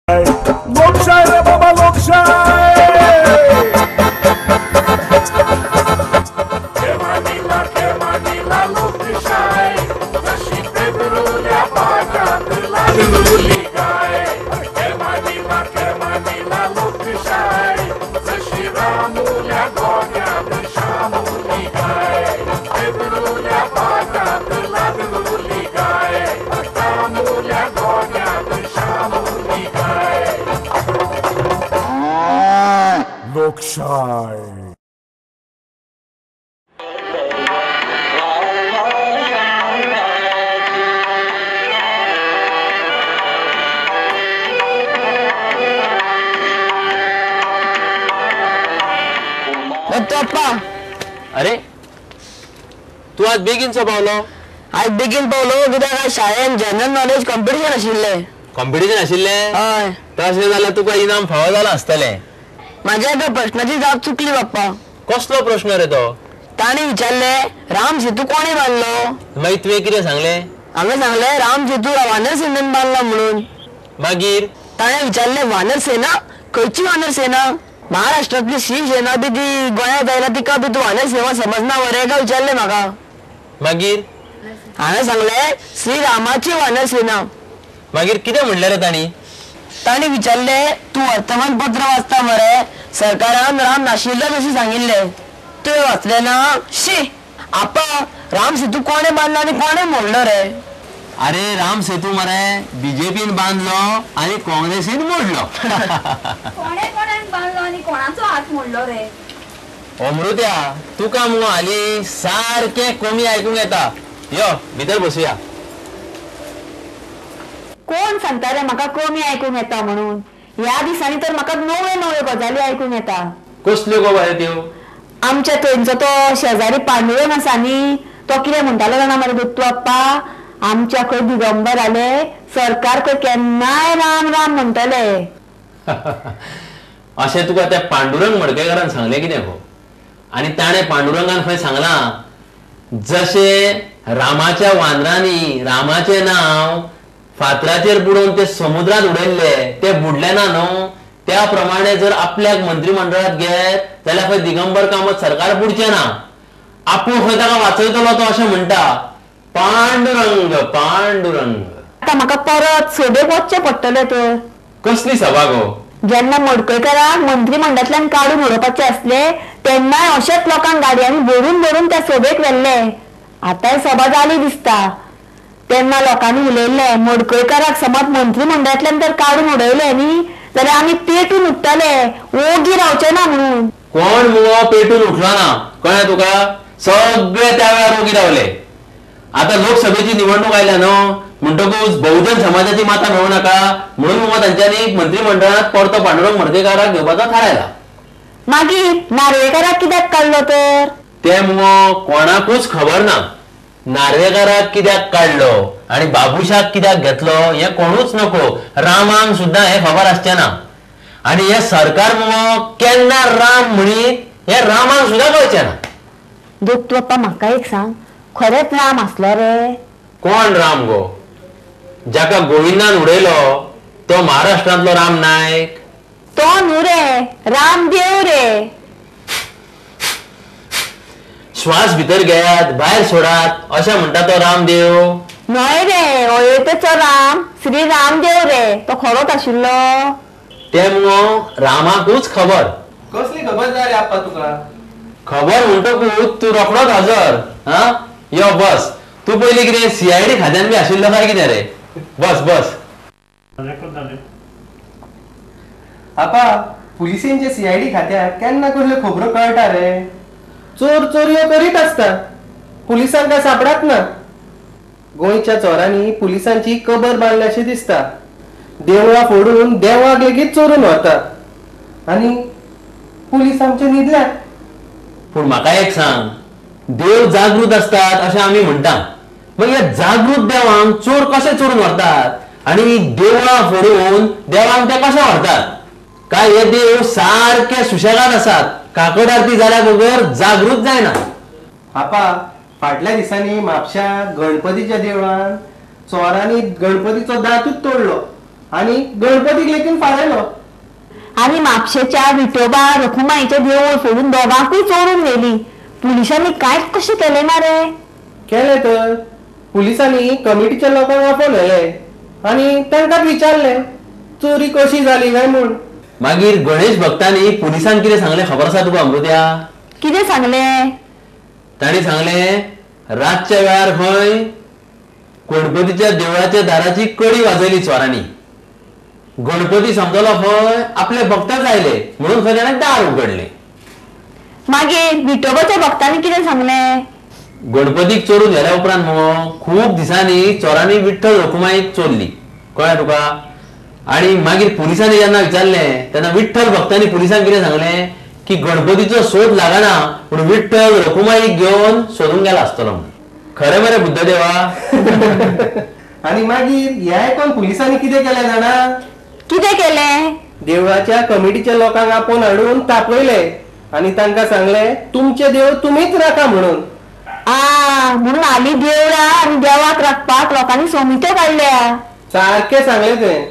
लोकशाय रे बाबा लोकशाय. लोकशाय. दत्तप्पा, अरे तू आज बेगीन सो पावलो? आज बेगीन पावलो कित्याक आज शाळेन जनरल नॉलेज कॉम्पिटिशन आशिल्लें. कॉम्पिटिशन आशिल्लें? हय. तशें जाल्यार तुका इनाम फावो जालां आसतलें. माझ्या एका प्रश्नाची जाप चुकली बाप्पा. कसलो प्रश्न रे तो? ताणें विचारले राम सेतू कोणे बांदलो? मागीर तुवें कितें सांगलें? हांवें सांगलें राम सेतू वानर सेनेन बांदला म्हणून. मागीर ताणें विचारलें वानर सेना खंयची वानर सेना? महाराष्ट्रांतली शिवसेना बी ती गोंयांत आयला तिका बी तूं वानर सेवा समजना मरे काय विचारलें म्हाका. मागीर हांवें सांगलें श्रीरामाची वानर सेना. मागीर कितें म्हणलें रे तांणी? तांणी विचारलें तूं वर्तमानपत्र वाचता मरे, सरकारान राम नाशिल्लो अशें सांगिल्लें, तुवें वाचलें ना? शी आपा, राम सेतू कोणें बांदलो आनी कोणें मोडलो रे? अरे राम सेतू मरे बीजेपीन बांदलो आनी काँग्रेसीन मोडलो. कोणे कोणाक बांदलो आनी कोणाचो हात मोडलो रे? अमृत्या तुका मुगो हालीं सारकें कमी आयकूंक येता. यो भितर बसुया. कोण सांगता रे म्हाका कमी आयकूंक येता म्हणून? ह्या दिसांनी तर म्हाका नव्यो नव्यो गजाली आयकूंक येता. कसल्यो गो बाये त्यो? आमच्या थंयचो तो शेजारी पांडुरंग आसा न्ही, तो कितें म्हणटालो जाणा मरे दत्तू आप्पा, आमच्या खंय दिगंबर आले सरकार खंय केन्नाय राम राम म्हणटले. अशें तुका त्या पांडुरंग मडकयकारान सांगलें कितें गो? आनी ताणें पांडुरंगान खंय सांगलां जशें रामाच्या वानरांनी रामाचें नांव फातराचेर बुडोवन ते समुद्रात उडयल्ले ते बुडले ना न्हू, त्या प्रमाणे जर आपल्याक मंत्रिमंडळात घेत जाल्यार खंय दिगंबर कामत सरकार बुडचें ना, आपूण खंय ताका वाचयतलो तो अशें म्हणटा. पांडुरंग पांडुरंग. आतां म्हाका परत सभेक वचचें पडटलें. तर कसली सभा गो? जेन्ना मडकयकाराक मंत्रिमंडळांतल्यान काडून उडोवपाचे आसले तेन्नाय अशेंच लोकांक गाडयांनी भरून भरून त्या सभेक व्हेल्ले. आतांय सभा जाली दिसता. तेन्ना लोकांनी उलयल्लें मडकयकाराक समज मंत्रिमंडळांतल्यान तर काडून उडयलें न्ही जाल्यार आमी पेटून उठ्ठले, ओगी रावचे ना म्हणून. कोण मुगो पेटून उठलो ना, कळ्ळें तुका? सगळे त्या वेळार ओगी रावले. आतां लोकसभेची निवडणूक आयल्या न्हू, म्हणटकूच बहुजन समाजाची माता मेळूं नाका म्हणून मुगो तांच्यांनी मंत्रिमंडळांत परतो पांडुरंग मडकयकाराक घेवपाचो थारायला. मागीर नार्वेकाराक कित्याक काडलो तर? तें मुगो कोणाकूच खबर ना. नार्वेकाराक कित्याक काडलो आनी बाबुशाक कित्याक घेतलो हें कोणूच नको. रामाक सुद्दां हें खबर आसचें ना. आनी हें सरकार मुगो केन्ना राम म्हणीत हें रामाक सुद्दां कळचें ना. दत्तू बाप्पा म्हाका एक सांग, खरेंच राम आसलो रे? कोण राम गो? जाका गोविंदान उडयलो तो महाराष्ट्रांतलो राम नायक? तो न्हू रे, रामदेव रे. श्वास भितर घेयात भायर सोडात अशें म्हणटा तो रामदेव? न्हय रे, अयोध्येचो राम श्री रामदेव रे, तो खरोच आशिल्लो. तें मुगो रामाकूच खबर. कसली खबर जाय रे आप्पा तुका? खबर म्हणटकूच तूं रोखडोच हजर. हा यो बस. तूं पयलीं कितें सीआयडी खात्यान बी आशिल्लो काय कितें रे? बस बस. आपा पुलिसेंचे सीआयडी खात्याक केन्ना कसल्यो खबरो कळटा रे? चोर चोरयो करीत आसता, पुलिसांक काय सापडात ना. गोंयच्या चोरांनी पुलिसांची कबर बांदल्या अशें दिसता. देवळां फोडून देवाक लेगीत चोरून व्हरता आनी पुलीस आमचे न्हिदल्यात. पूण म्हाका एक सांग, देव जागृत आसतात अशें आमी म्हणटा, मागीर ह्या जागृत देवांक चोर कशे चोरून व्हरतात आनी देवळां फोडून देवांक ते कशे व्हरतात? काय हे देव सारके सुशेगाद आसात, काकड आरती जाल्या बगर जागृत जायना. आपा फाटल्या दिसांनी म्हापश्या गणपतीच्या देवळान चोरांनी गणपतीचो दांतूच तोडलो आनी गणपतीक लेगीत फारायलो. आनी म्हापशेच्या विठोबा रखुमाईचें देवूळ फोडून दोगांकूय चोरून व्हेली. पुलिसांनी कांयच कशें केलें ना रे? केलें तर, पुलिसांनी कमिटीच्या लोकांक आपोवन व्हेले आनी तांकां विचारलें चोरी कशी जाली काय म्हूण. मागीर गणेश भक्तांनी पुलिसांक कितें सांगलें खबर आसा तुका अमृत्या? कितें सांगलें? तांणी सांगलें रातच्या वेळार खंय गणपतीच्या देवळाच्या दाराची कडी वाजयली चोरांनी. गणपती समजलो खंय आपले भक्तच आयले म्हणून खंय ताणें दार उगडलें. मागीर विठोबाच्या भक्तांनी कितें सांगलें? गणपतीक चोरून व्हेल्या उपरांत मगो खूब दिसांनी चोरांनी विठ्ठल रखुमाईक चोरली, कळ्ळें तुका? आनी मागीर पुलिसांनी जेन्ना विचारलें तेन्ना विठ्ठल भक्तांनी पुलिसांक कितें सांगलें की गणपतीचो सोद लागना पूण विठ्ठल रखुमाईक घेवन सोदूंक गेला आसतलो म्हणून. खरें मरे बुद्धदेवा? आनी मागीर हें आयकून पुलिसांनी कितें केलें जाणा? कितें केलें? देवळाच्या कमिटीच्या लोकांक आपोवन हाडून तापयले आनी तांकां सांगलें तुमचे देव तुमीच राखा म्हणून. आ म्हणून हालीं देवळां आनी देवाक राखपाक लोकांनी समित्यो काडल्या. सारकें सांगलें तुवें.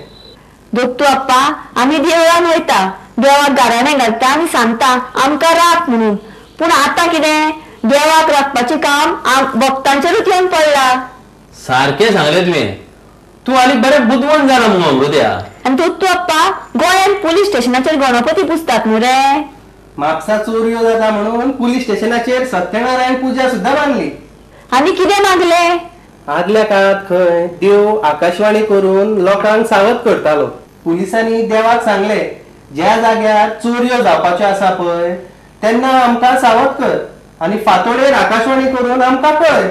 दत्तू आप्पा, आमी देवळान वयता, देवाक गाराणें घालता आनी सांगता आमकां राख म्हणून. पूण आतां कितें, देवाक राखपाचें काम भक्तांचेरूच येवन पडलां. सारकें सांगलें तुवें. तूं हालीं बरें बुदवंत जाला मुगो अमृत्या. आनी दत्तू आप्पा, गोंयांत पुलीस स्टेशनाचेर गणपती पुजतात न्हू रे? म्हापसा चोरयो जाता म्हणून पुलीस स्टेशनाचेर सत्यनारायण पुजा सुद्दां बांदली. आनी कितें मागलें? आदल्या काळांत खंय देव आकाशवाणी करून लोकांक सावध करतालो. पुलिसांनी देवाक सांगलें ज्या जाग्यार चोरयो जावपाच्यो आसा पळय तेन्ना आमकां सावध कर आनी फांतोडेर आकाशवाणी करून आमकां कळय.